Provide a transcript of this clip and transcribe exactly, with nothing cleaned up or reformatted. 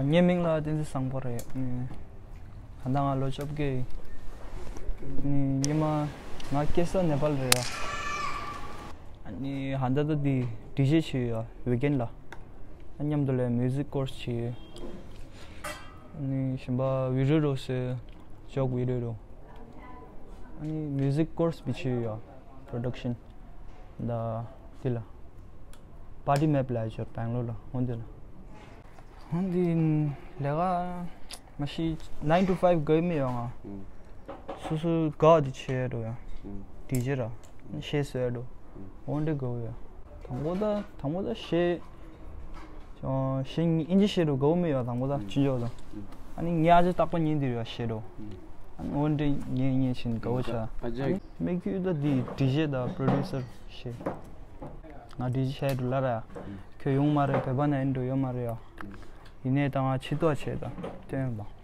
ངའི་མིང་ལ་བསྟན་འཛིན་བཟང་པོ་རེད། ཨ་ནི་ད་ལྟ་ང་ལོ་བཅོ་བརྒྱད་ཡིན། ཨ་ནི་སྔོན་མ་ང་སྐྱེས་ས་ནེ་པཱལ་རེད་ཡ། ཨ་ནི་ཧན་ད་ད་འདི་ཌི་ཇེ་བྱས་ཡོད་ཡ། ཝིག་ཨེན་ལ། ཨ་མཉམ་དུ་ལ་མིའུ་ཟིག་ཀོར་སི་བྱས་ཡོད། ཨ་ནི་གཞན་པ་བི་ཌི་ཡོ་རོ་སེ་ཇོག་བི་ཌི་ཡོ་རོ། ཨ་ནི་མིའུ་ཟིག་ཀོར་སི་བྱས་ཡོད་ཡ། པྲོ་ཌག་ཤན་ད་དེ་ལ། པར་ཊི་མེབ་ལ་ཡོད་བེང་ལོར་ལ། འོན་ཏེ་ལ། འོན་ཏེ་ལས་ཀ་མ་ཤི་nine to five དགའ་མི་ཡོང་ང་། སོ་སོ་དགའ་དེ་བྱེད་འགྲོ་ཡ། ཌི་ཇེ་ར་གཞས་བཟོས་འགྲོ། འོན་ཏེ་དགའ་ཡ། དང་པོ་ད་དང་པོ་ད་གཞས། གཞས་ཨིན་ཇི་གཞས་འགྲོ་དགའ་མི་ཡོང་དང་པོ་ད་ཅི་འཇོག་དང་། ཨ་ནི་ངའི་ཨ་ཅེ་རྟག་པར་ཉན་དེ་རེད་གཞས་འགྲོ། ཨ་ནི་འོན་ཏེ་ངས་ཉན་བཞིན་དགའ་བོ་བྱ། ཨ་ཅེ། མི་ཁྱོད་ད་དེ་ཌི་ཇེ་དང་པྲོ་ཌུ་སར་བྱས། ང་ཌི་ཇེ་བྱས་འགྲོ་ལ་ར། ཁྱོད་ཡོང་མ་རེད། བོད་པ་ན་ཡིན་འགྲོ་ཡོད་མ་རེད་ཡ། ཡིན་ནའི་ད་ང་ཆེ་ཏོག་བྱས་ད་སྟོན་པ།